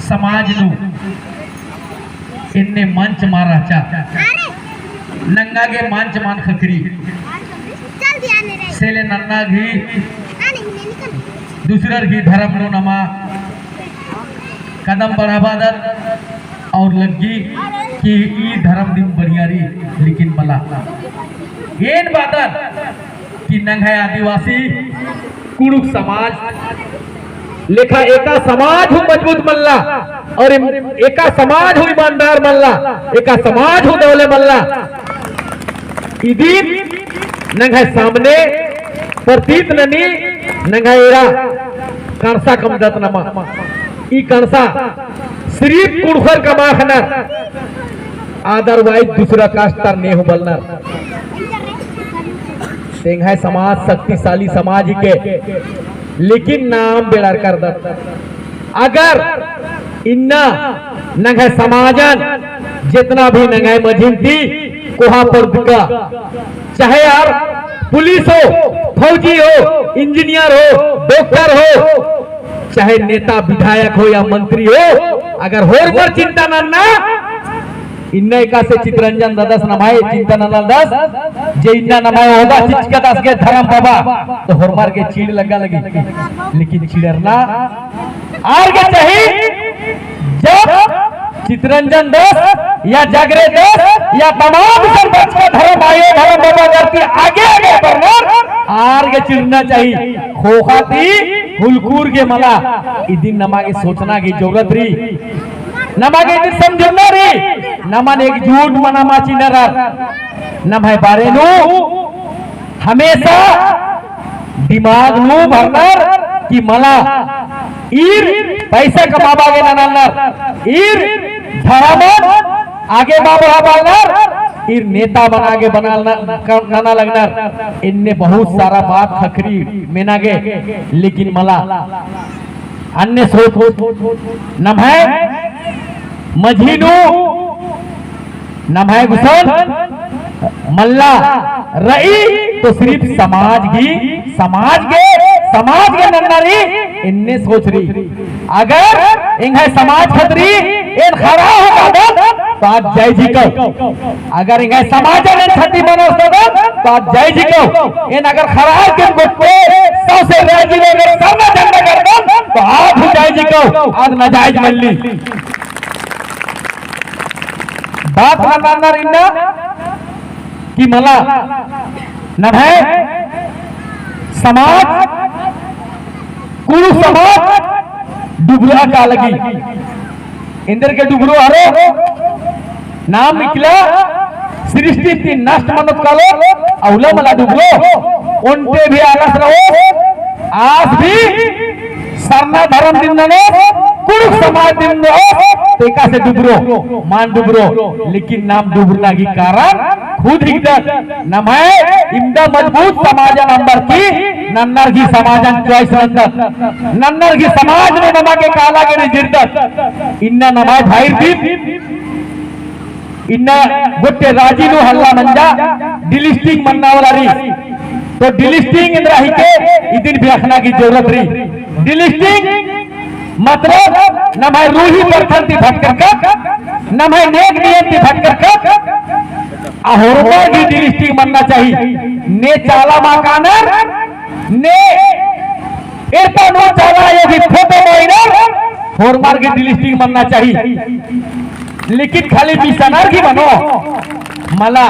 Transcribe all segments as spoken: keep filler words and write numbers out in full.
समाज नू एन्ने मंच मा रहचा, नंगा गे मंच मान ख़क्खरी। से ले नन्ना गही दूसरर गही धरम नू नमा कदम बढ़ाबादत और लग्गी कि ई धरम दिम बढ़िया रई, लेकिन मला एन बादत कि नंग्है आदिवासी कुँड़ुख़ समाज लेखा एका समाज हूँ मजबूत मल्ला और एम-, एका समाज हूँ ईमानदार मल्ला, एका समाज हूँ दवले मल्ला। इदिन नंग्है सामने प्रतीत ननी नंग्है एरा कणसा कमदत नमा। ई कणसा सिर्फ कुँड़ुख़र कमआ ख़नर, otherwise दूसरा caste तर ने हूँ बलनर। तेंग्है समाज शक्तिशाली समाज हिके, लेकिन नाम बेड़र करदत। अगर इन्ना नंग्है समाजन जेतना भी नंग्है मझिन ती कोहा परदका, चाहे आर पुलिस हो, फौजी हो, engineer हो, doctor हो, चाहे नेता विधायक हो या मंत्री हो, अगर होरमर चिंता नन्ना, इन्ना एकासे चितरंजन ददस नम्है चिंता ननालदस, जे इन्ना नम्है ओहदा चिचकादस गे धरम बाबा, तो होरमर गे चीड़ लग्गा लगी। लेकिन चिड़रना आर गे चाही, जब चितरंजन दस या जागरे दस या तमाम सब बचका धरम आयो, धरम बाबा करती आगे आगे बढ़नर, आर गे चिड़ना चाही। ख़ोख़ा ती हुलकुर गे मला, इदिन नमा गे सोचना गे जरूरत रई। नमा गे इदिन समझना रई, नमन एकजुट मना मा चिनर, नम्है बारे नू हमेशा दिमाग नू भरनर कि मला ईर पैसा कमाबआ गे ननालनर, ईर धरमन आगे मा बढ़ाबआ लगनर, ईर नेता बना गे बना न-, क-, नना लगनर। एन्ने बहुत सारा बात ख़क्खरी मेना गे, लेकिन मला अन्ने सोच नम्है मझी नू नम्है गुसन मल्ला रई तो सिर्फ समाज गे, समाज गे, समाज गे नन्ना रई, एन्ने सोच रई। अगर एंग्है समाज खतरी एन खड़ा होकादन तो आद जय जी कओ। अगर एंग्है समाजन एन छती मना ओस्तदन तो आद जय जी कओ। एन अगर खड़ा होके गोट्टे सौंसे राजी में अगर सरना झंडा करदन तो आद हूँ जय जी कओ, आद नाजायज मल्ली। बात नन्ना इन्ना कि मला नम्है समाज, कुँड़ुख़ समाज डुबरआ का लगी। एन्देरगे डुबरो हरो, नाम निकला सृष्टि ती नष्ट मनोत कालो, अउला मला डुबरो। ओन्टे भी आलस रओ, आस भी सरना धरम दिम ननोस, कुँड़ुख़ समाज दिम ननोस, तो एकासे डुबरो, मल डुबरो, लेकिन नाम डुबरना गही कारण खुद हिकदत। नम्है इवंदा मजबूत समाजन अम्बरकी नन्नर गही समाजन choice नन्दत, नन्नर गही समाज नू नमा गे काला गे रिझिरदत। इन्ना नम्है भाईर दिम इन्ना गोट्टे राजी नू हल्ला मंजा, delisting मन्ना वाला रई। तो delisting एन्दरा हिके, इदिन भी अख़ना गही जरूरत रई। Delisting मतलब नम्है रूही प्रथन ती भटकरकत, नम्है नेग नियम ती भटकरकत, आ होरमर गही delisting मन्ना चाही। ने चाला मा कानर, ने एड़पा नू चाला आयो गही photo मा इनर, होरमर गही delisting मन्ना चाही। लेकिन खाली मिसनर गही मनो मला,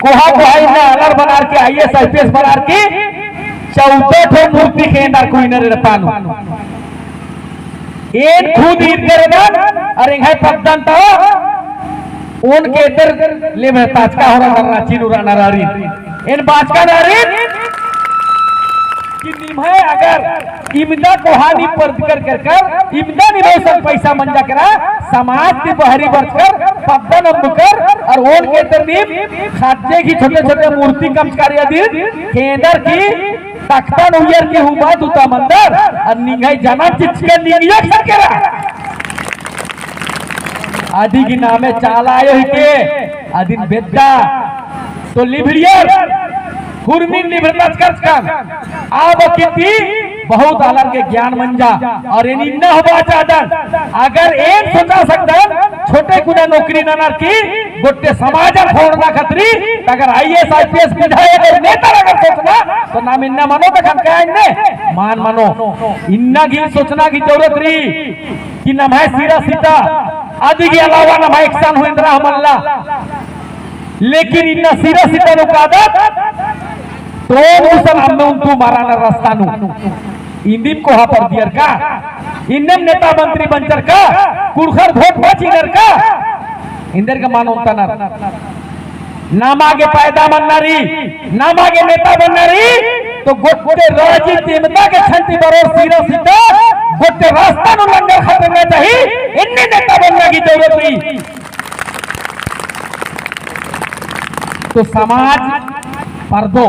कोहा कोहा इन्ना आलर बनारकी, IAS IPS बनारकी, चौदह ठो मूर्ति खेंदर कोई नर एड़पा नू। एन खुद ईरकर एदन, अरा एंग्है पद्दन ता, ओन के एतर लेबे ताचका होरा नर राँची नू रअनर आरिन। एन बाचका नारिन कि निम्है अगर इवंदा कोहा नीम परदकर केरकर, इवंदा निम्है सन पैसा मंजा केरा, समाज ती बहरी बरचकर, पद्दन अम्बकर, अरा ओन के एतर नीम ख़द्द गही छोटे छोटे मूर्ति कमचकर अदिन, खेंदर की तख्तन उइय्यर की हूँ बात उता मंदर, अरा निंग्है जनम चिच्चकन निंग्है सकेरा। अदी गही नामे चाला आयो हिके, अदिन बेद्दा। तो लिभड़ियर, हुरमिन निभरता चकर चकर। आ बखिती बहुत आलर गे ज्ञान मंजा। और एन इन्ना होबा चाहदन, अगर एन सोचा सकदन, छोटे कुना नौकरी ननर की गोट्टे समाजन खोंड़ना खतरी, अगर IAS, IPS, विधायक और नेता अगर सोचना, तो नाम इन्ना मनो तो खनका इन्ने मान मनो। इन्ना गे सोचना की जरूरत रई कि नम्है सिरा सिता, अदी गे अलावा नम्है एकसन हूँ एन्दरा हूँ मल्ला। लेकिन इन्ना सिरा सिता नू कादत, तो गुसन अम्म उन्तु मराना रस्ता नू। इन्दिम कोहा परदियर का, इन्नेम नेता मंत्री बंचर का, कुँड़ुख़र वोट मा चिअनर का, एन्देर गे मान ओन्तनर। नमा गे पैदा मन्ना रई, नमा गे नेता बन्ना रई, तो गोट्टे राजी तेमदा गे छंटी बरोर सिरा सिता, गोट्टे रस्ता नू लंगर खतरना चाही, इन्ने नेता बन्ना की जरूरत रई। तो समाज परदो,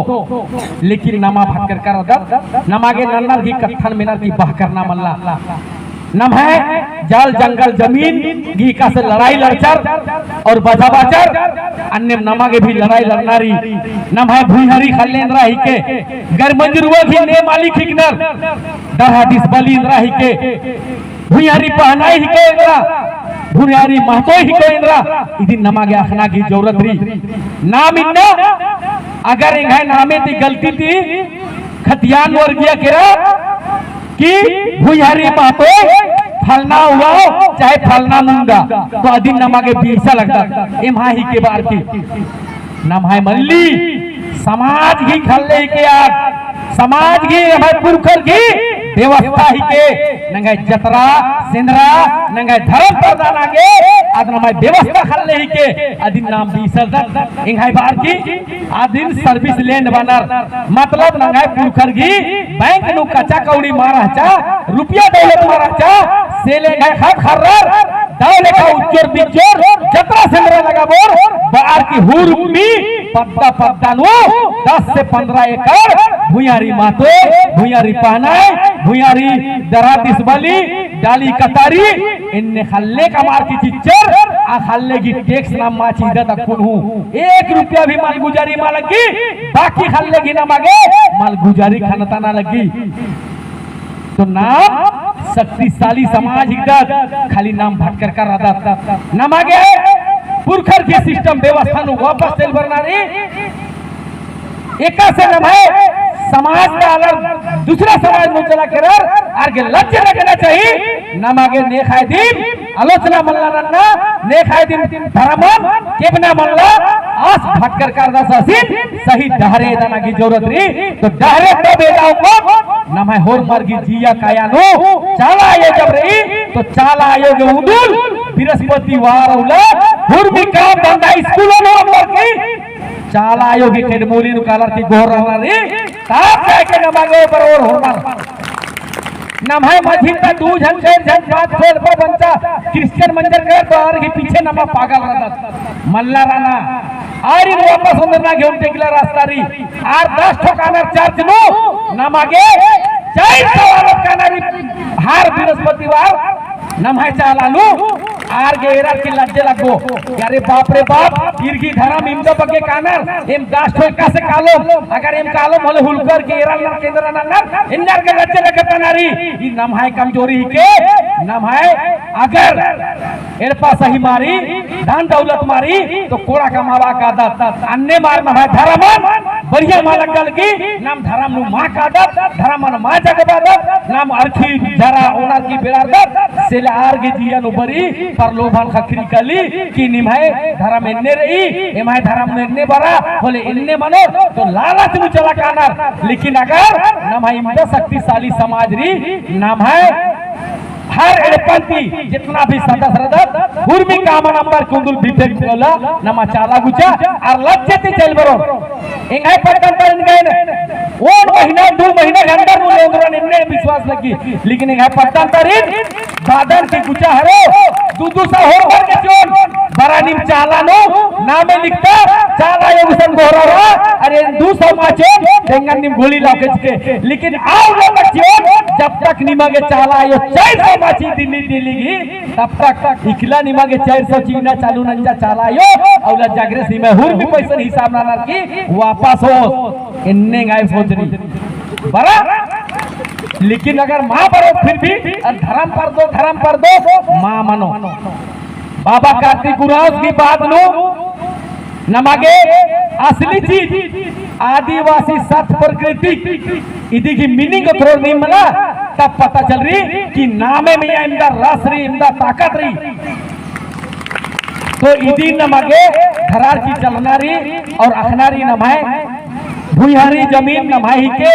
लेकिन नमा भटकर कर अदत, नमा गे नन्नर की कत्थन मेनर की बहकर ना मल्ला। नम्है जल जंगल जमीन गही एकासे लड़ाई लड़चर और बझाबाचर, अन्नेम नमा गे भी लड़ाई लड़ना रई। नम्है भुइँहरी ख़ल्ल एन्दरा हिके, गैर मंजरुआ गही ने मालिक हिकनर, डरहा डिसबली एन्दरा हिके, भुइँहरी पहनाई हिके एन्दरा, भुइँहरी महतोई हिके एन्दरा, इदिन नमा गे अख़ना गही जरूरत रई। नाम इन्ना, अगर एंग्है नामे ती गलती ती खतियान वर्गीय केरा कि भुइँहरी महतोय फलना उराँव चाहे फलना मुंडा, तो अदिन नमा गे बीसा लगदत। एम्है हिके बार की नम्है मल्ली, समाज गही ख़ल्ल हिके आद, समाज गही एम्है पुरखर गही व्यवस्था हिके, नंग्है जतरा, सेंदरा, नंग्है धरम परदा नना गे, आद नम्है व्यवस्था ख़ल्ल हिके, अदिन नाम बीसा लगदत। एंग्है बार की अदिन service land बअनर, मतलब नंग्है पुरखर गही बैंक नू कच्चा कौड़ी मा रहचा, रुपया दौलत मा रहचा, से ले एंग्है ख़द्द ख़र्रर दव लेखा उज्जोर बिज्जोर जतरा सेंदरा लगाबोर, बार की हुरमी पद्दा पद्दा नू दस से पन्द्रह एकड़ भुइँहरी महतोय, भुइँहरी पहनाय, भुइँहरी डरहा डिसबली, डाली कतारी, एन्ने ख़ल्ले कमअर की चिच्चर, आ ख़ल्ले गही tax नाम मा चिदत अक्कुन हूँ। एक रुपया भी मालगुजारी मा लग्गी, बाकी ख़ल्ले गही नमा गे मालगुजारी ख़नतना लग्गी। तो नाम शक्तिशाली समाज हिकदत, खाली नाम भटकर कर रअदत। नमा गे पुरखर गही system व्यवस्था नू वापस चइल बरना रई। एकासे नम्है समाज ता आलर दूसरा समाज नू चला केरर, आर गे लज्जे लगना चाही। नमा गे नेख़य दिम आलोचना मल्ला नन्ना, नेख़य दिम धरमन केबना मल्ला, आस भटकर कारदस आसिन सही डहरे एदना गही जरूरत रई। तो डहरे तब एदा ओंगोत, नम्है होरमर गही जिया काया नू चाला आयो जब रई, तो चाला आयो गे उन्दुल बृहस्पतिवार उल्ला हुरमी काम धंधा स्कूलों नू अम्बर की चाला आयो गही टेडमोली नू कालर की गोहराना रई, तब जाके नमा गे बरोर होरमर। नम्है मझी ता दू झन, चार झन, पाँच झन बंचा Christian मंजर कर, तो आर गही पीछे नमा पागल रअदत। मल्ला रअना। आरिन वापस ओन्दरना गे ओन्टे इकला रस्ता रई। आर दस ठो कानर church नू, नमा गे चार सौ आलर कानर हर बृहस्पतिवार नम्है चाला नू आर गे एरर की लज्जे लग्गो। अरे बाप रे बाप, ईर गही धरम इमदा बग्गे कानर, एम दस ठो एकासे कालोम, अगर एम कालोम होले हुलकर की एरर नर केंद्र नन्नर, एन्ने आर गे लज्जे लग्गत ना रई। ई नम्है कमजोरी हिके, नम्है अगर एड़पा सही मा रई, धन दौलत मा रई, तो कोड़ा कमाबआ कादत। अन्नेम आर नम्है धरमन बढ़िया मा लग्गा लगी, नाम धरम नू मा कादत, धरमन मा जगाबअदत, नाम अरखी जरा ओनर की बेड़ारदत, से ले आर गे जिया नू बरई प्रलोभन ख़क्खरी काली कि निम्है धरम एन्ने रई, एम्है धरम नू एन्ने बरआ, होले एन्ने मनो, तो लालच नू चला कानर। लेकिन अगर नम्है इमदा शक्तिशाली समाज रई, नम्है हर एड़पन ती जितना भी सदस्य रअदत, हुरमी कामन अम्बर की उन्दुल बिफे गे मला, नमा चाला गुचा, आर लज्जे ती चइल बरओन। एंग्है पद्दन तरिन गएन, ओन महीना, दू महीना के अंदर नू ले ओन्दरओन एन्ने विश्वास लग्गी। लेकिन एंग्है पद्दन तरिन, बादन की गुचा हरो, दू दू सौ होरमर गे चिओन, बरा नीम चाला नू नामे लिखता, चाला आयो गुसन गोहरारा, अरे दू सौ माचो, तेंगन नीम गोली लाओ के चिके। लेकिन आउ लो बच्चों, जब तक निमा गे चाला आयो चार सौ माची दिल्ली दिल्ली गी, तब तक इकला निमा गे चार सौ चिअना चालू नंजा चाला आयो, अउला जागरे सीमा हुरमी पैसन हिसाब ननर की वापस हो, एन्ने गाय सोचरी। बरा, लेकिन अगर मा बरो फिर भी, अर धरम परदो, धरम परदो, मा मनो। बाबा कार्तिक उराँव की बात नू नमा गे असली चीज आदिवासी सत प्रकृति इदी की meaning अथरो नीम मला, तब पता चलरी कि नामे मइय्याँ इमदा रस रई, इमदा ताकत रई। तो इदी नमा गे धरर की चलना रई और अख़ना रई नम्है भुइँहरी जमीन नम्है हिके,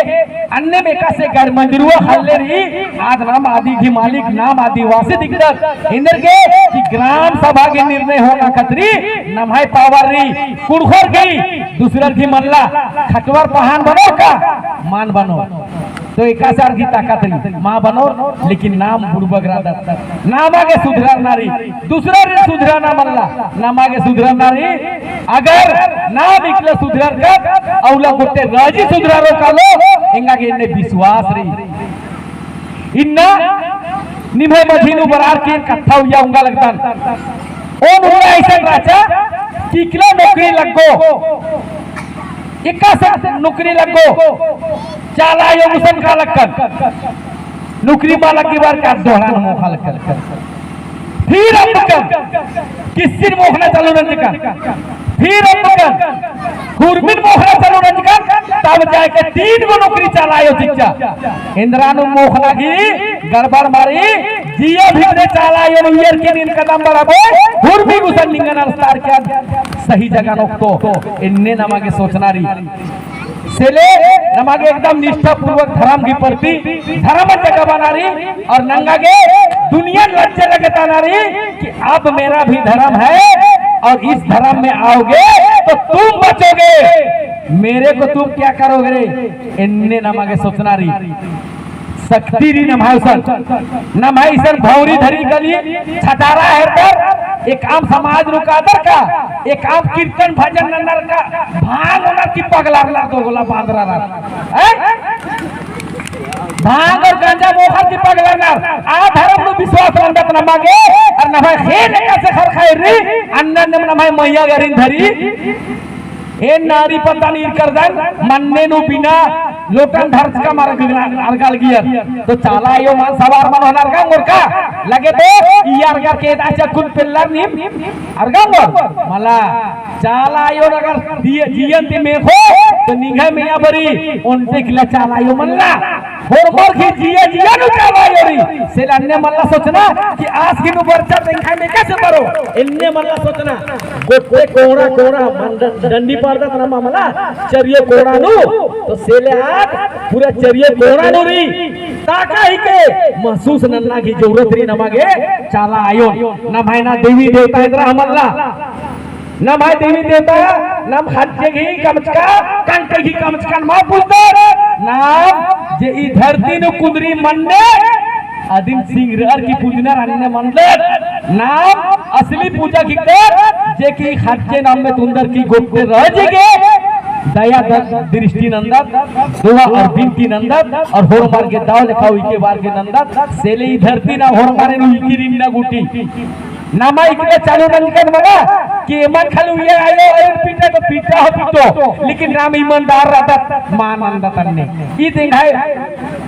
अन्नेम एकासे गैर मंजरुआ ख़ल्ले रई, आद नाम आदि गही मालिक नाम आदिवासी दिखदत। एन्देरगे कि ग्राम सभा गे निर्णय होना खतरी नम्है power रई, कुँड़ुख़र गही, दूसरर गही मल्ला, खटवर पहान बनो का, मान बनो। तो एकासे आर गही ताकत रई, मा बनो, लेकिन नाम बुड़बक रअदत। नामा गे सुधरना रई, दूसरर सुधरना मल्ला, नमा गे सुधरना रई। अगर नाम इकला सुधरर का, अउला गोट्टे राजी सुधररो कालो, एंगा गे एन्ने विश्वास रई। इन्ना निम्है मझी नू बरअर की कत्था उइया ओंगा लगदन। ओन उल्ला अइसन रहचा कि इकला नौकरी लग्गो, एकासे नौकरी लग्गो, चाला आयो गुसन का लक्कन, नौकरी मा लग्गी बअर का दोहरा नू मोख़ा लक्कन। फिर अम्बकन किस्सिन मोख़ना चालू नंजकन, फिर अम्बकन हुरमिन मोख़ना चालू नंजकन, तब जाके तीन गो नौकरी चाला आयो चिच्चा। एन्दरा नू मोख़ना गही गड़बड़ मारी, जिया भितरे चाला आयो नू उइयर की नीन कदम बढ़ाबो, हुरमी गुसन निंगन रस्ता आर के सही जगह नू ओक्तो। एन्ने नमा गे सोचना रई। सेले नमा गे एकदम निष्ठापूर्वक धरम गही प्रति धरम जगाबअना रई और नंगा गे दुनिया लज्जे लगेताना रई कि अब मेरा भी धर्म है और इस धर्म में आओगे तो तुम बचोगे, मेरे को तुम क्या करोगे रे? एन्ने नमा गे सोचना रई। शक्ति रई नम्है गुसन, नम्है इसन भौंरी धरी कली छटारा हेरदर, एकअम समाज नू कादर का, एकअम कीर्तन भजन ननर का, भांग ओनर की पगलारनर दो गोला बांदरर, हैं? भांग और गांजा मोख़र की पगलारनर, आ धरम नू विश्वास नंदत नमा गे, और नम्है ख़ेन एकासे ख़रख़ा एरी, अन्नेम नम्है मइय्याँ गरिन धरी, एन नारी पद्दा नू ईरकरदन, मन्ने नू बिना लोटन धरचकम अरगल गियर। तो चाला आयो मान सवार मनो हन अरगंग ओरका। लगे तो ई अरगर के दा चक्कुन पेल्लर नीम अरगंग ओर। मला चाला आयो अगर जियन ती मेख़ो, तो निंग्है मइय्याँ बरी, ओन्टे किला चाला आयो मल्ला। होरमर गही जिया जिया नू चाला आयो रई। सेले अन्ने मल्ला सोचना कि आस गही नू बरचा तेंग्है में कैसे बरो। एन्ने मल्ला सोचना। गोट्टे कोड़ा कोड़ा मन डंडी पारदत नमा मला चरियो कोड़ा नू। तो सेले आद पूरा चरियो कोड़ा नू रई। ताका हिके महसूस नन्ना गही जरूरत रई नमा गे चाला आयो। नम्है ना देवी देवता एन्दरा मल्ला। नम्है देवी देवता, नम ख़च्चे गही कमचका, कंटे गही कमचका नमा पूजदत। नाम जे ई धरती नू कुन्दरी मन्ने, अदिन सिंगरअर की पूजनर अन्ने मनदत। नाम असली पूजा हिकदत, जे कि ख़च्चे नाम में तुन्दर की गोट्टे राजी गे, दया द-, दृष्टि नन्दत, दुआ और बिनती नन्दत, और होरमर गे दव लेखा उइके बअर गे नन्दत, सेले ई धरती ना होरमर नू इकिर इन्ना गूटी। नमा इकले चालू नंजकन मना कि एमन खाली उइया आयो, आयो पीटा तो पीटा हो पीटो, लेकिन नाम ईमानदार रअदत, मान नन्दत अन्ने। ई तेंग्है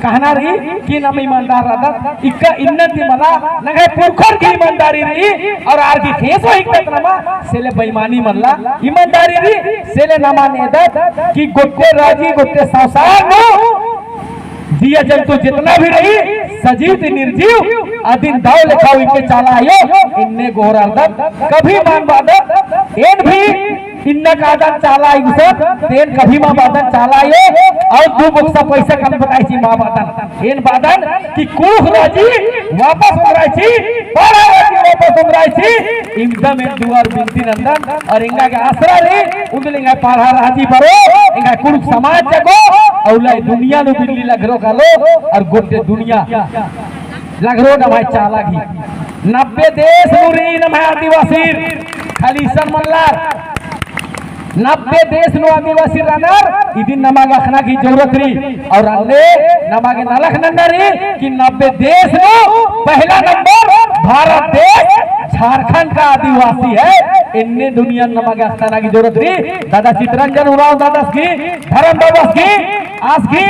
कहना रई कि नाम ईमानदार रअदत, इक्का इन्नन ती मला, नंग्है पुरखर गही ईमानदारी रई, और आर गही ख़ेंसो हिकदत नमा, सेले बेईमानी मल्ला, ईमानदारी रई, सेले नमा नेदत कि गोट्टे राजी, गोट्टे संसार नू जिया जंतु जितना भी रई, सजीव ती निर्जीव, अदिन दव लेखा उइके चाला आयो, एन्ने गोहरारदत, कभी मान बअदत, एन भी इन्ना कादन चाला आयो गुसन, एन कभी मा बअदन चाला आयो, और दू बोक्सा पैसा कम बताई ची मा बअदन। एन बअदन कि कुँड़ुख़ राजी वापस ओन्दरई ची, पड़हा राजी वापस ओन्दरई ची, इमदम एन दुआ और बिनती नन्दन, और एंगा गे आसरा रई, उन्दुल एंगा पड़हा राजी बरो, एंगा कुँड़ुख़ समाज जगो, अउला ई दुनिया नू बिल्ली लघरो कालो, और गोट्टे दुनिया लघरो नम्है चाला गही। नब्बे देश नू रई नम्है आदिवासीर, खाली इसन मल्लर, नब्बे देश नू आदिवासी रअनर, इदिन नमा गे अख़ना की जरूरत रई। और अन्ने नमा गे नलख नन्ना रई कि नब्बे देश नू पहला नंबर भारत देश झारखंड का आदिवासी है। एन्ने दुनिया नमा गे अख़ना की जरूरत रई। दादा चितरंजन उराँव दादस गी, धरम दादस गी, आस गी,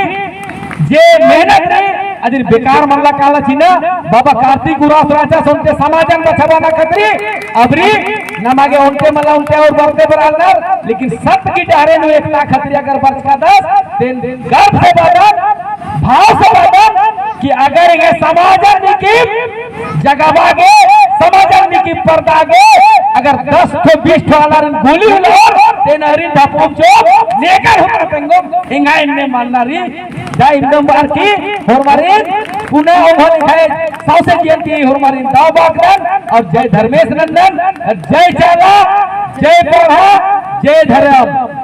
जे मेहनत रई, अदिन बेकार मल्ला काला चिना, बाबा कार्तिक उराँवस रहचस ओन्टे समाजन बछाबअना खतरी, अबरी नमा गे ओन्टे मल्ला ओन्टे और बरते बरअनर, लेकिन सत की डहरे नू एकता खतरी अगर बरचकादस, तेन गर्व से बअदन, भाव से बअदन कि अगर एंग्है समाजन नीकिम जगाबआ गे, समाजन नीकिम परदआ गे, अगर दस ठो बीस ठो आलारिन गोली होले और तेन आरिन ढापो चो नेकर होता तेंगो, एंगा एन्ने मन्ना रई। जय हिंदम बअर की होरमारिन पुना ओंघोन खाए सौंसे जियन ती होरमारिन दव बअदन और जय धर्मेस नंदन, जय चाला, जय पड़हा, जय धर्म।